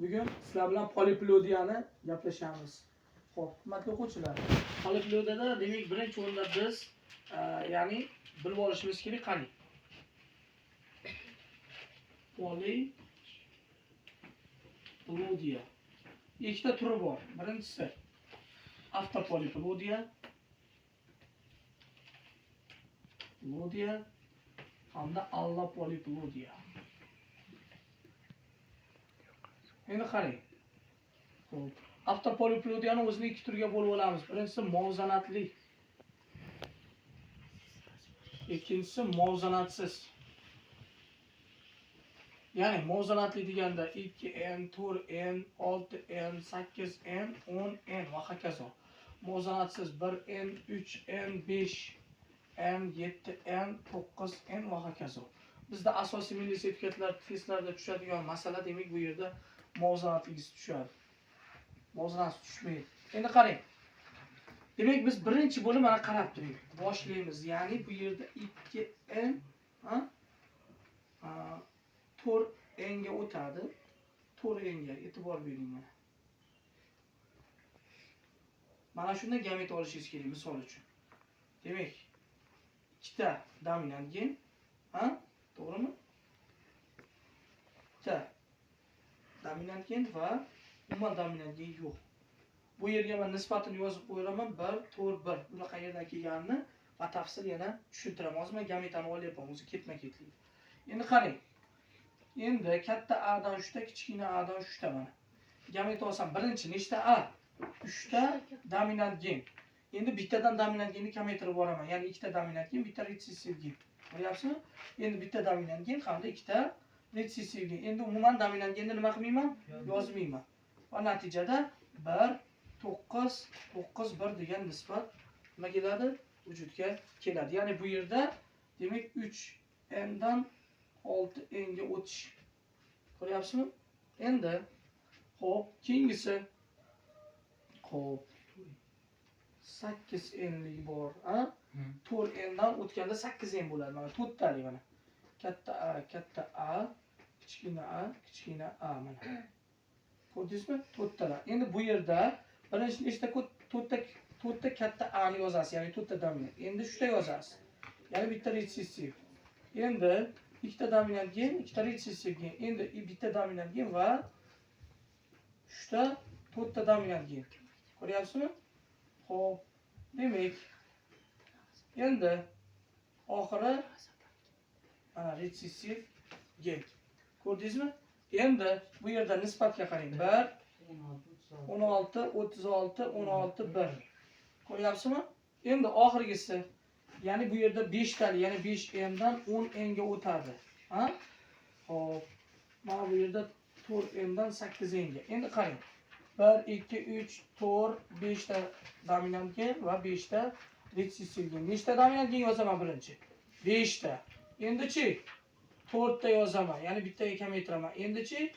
Bugun sizlar bilan poliploidiyani gaplashamiz. Xo'p, hurmatli o'quvchilar, poliploidiyada demak birinchi o'rinda biz ya'ni bilib olishimiz kerak qani. Poliploidiya. Ikkita turi bor. Birinchisi avtopoliploidiya, plodiya hamda allopoliploidiya. Endi qarang. Xo'p, avtopoliploidiyani o'zini ikki turga bo'lib olamiz. Birinchisi muvozanatli, ikkinchisi muvozanatsiz. Ya'ni muvozanatli deganda 2n, 4n, 6n, 8n, 10n va hokazo. Muvozanatsiz 1n, 3n, 5n, 7n, 9n va hokazo. Bizda asosiy milliy sertifikatlar testlarida tushadigan masala demak bu yerda muvozanatligisi tushadi. Muvozanat tushmaydi. Endi qarang. Demak biz birinchi bo'lim mana qarab turing. Boshlaymiz. Ya'ni bu yerda 2n, ha? 4n ga o'tadi. 4n ga e'tibor bering mana. Mana shundan gameta olishingiz kerak misol uchun. Demak, ikkita dominant gen, ha? To'g'rimi? Ikkita dominant gen va umuman dominant gen yo'q. Bu yerga men nisbatini yozib qo'yaman 1 4 1. Buni qayerdan kelganini batafsil yana tushuntiraman. Hozir men gametani olyapman, o'zi ketma-ketlik. Endi qarang. Endi katta A dan 3 ta, kichkina A dan 3 ta mana. Gameta olsam birinchi nechta A? 3 ta dominant gen. Endi bittadan dominant genni kamaytirib boraman. Ya'ni ikkita dominant gen, bitta retsessiv gen. Ko'ryapsizmi? Endi bitta dominant gen hamda ikkita retsessiv gen. Endi umuman dominant genni nima qilmayman? Yozmayman. Va natijada 1 9 9 1 degan nisbat nima keladi? Vujudga keladi. Ya'ni bu yerda demak 3 n dan 6 n ga o'tish. Ko'ryapsizmi? Endi xo'p, keyingisi xo'p 8 n lik bor, a? 4 n dan o'tganda 8 n bo'ladi. Mana to'rttalik mana. Katta A, katta A, kichkina A, kichkina A mana. Ko'rdingizmi? To'rttalar. Endi bu yerda birinchi nechta to'rtta katta A ni yozasiz, ya'ni to'rtta dominant. Endi uchta yozasiz. Ya'ni bitta retsessiv. Endi ikkita dominant gen, ikkita retsessiv gen. Endi bitta dominant gen va uchta, to'rtta dominant gen. Ko'ryapsizmi? Xo'p, demak, endi oxiri mana retsessiv gen. Ko'rdingizmi? Endi bu yerda nisbatga qarang. 1 16 36 16 1. Ko'ryapsizmi? Endi oxirgisi, ya'ni bu yerda 5 tali, ya'ni 5 m dan 10 n ga o'tadi. Ha? Xo'p, mana bu yerda 4 m dan 8 n ga. Endi qarang. 1 2 3 4 5 ta dominant gen va 5 ta retsessiv gen. Nechta dominant gen yozaman birinchi? 5 ta. Endichi 4 ta yozaman, ya'ni bittaga kamaytiraman. Endichi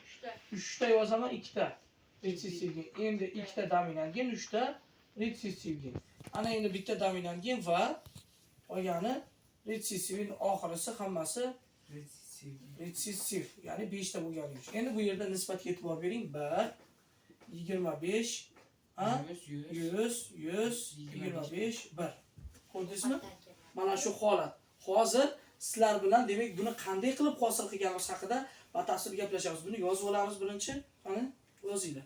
3 ta yozaman, 2 ta retsessiv gen. Endi 2 ta dominant gen, 3 ta retsessiv gen. Ana endi bitta dominant gen va qolgani retsessiv. Endi oxirisi hammasi retsessiv, ya'ni 5 ta bo'lganligi uchun. Endi bu yerda nisbatga e'tibor bering. 1 25, ha? 100 100 25 1. Ko'rdingizmi? Mana shu holat. Hozir sizlar bilan demak buni qanday qilib hosil qilganimiz haqida batafsil gaplashamiz. Buni yozib olamiz birinchi. Qani, yozinglar.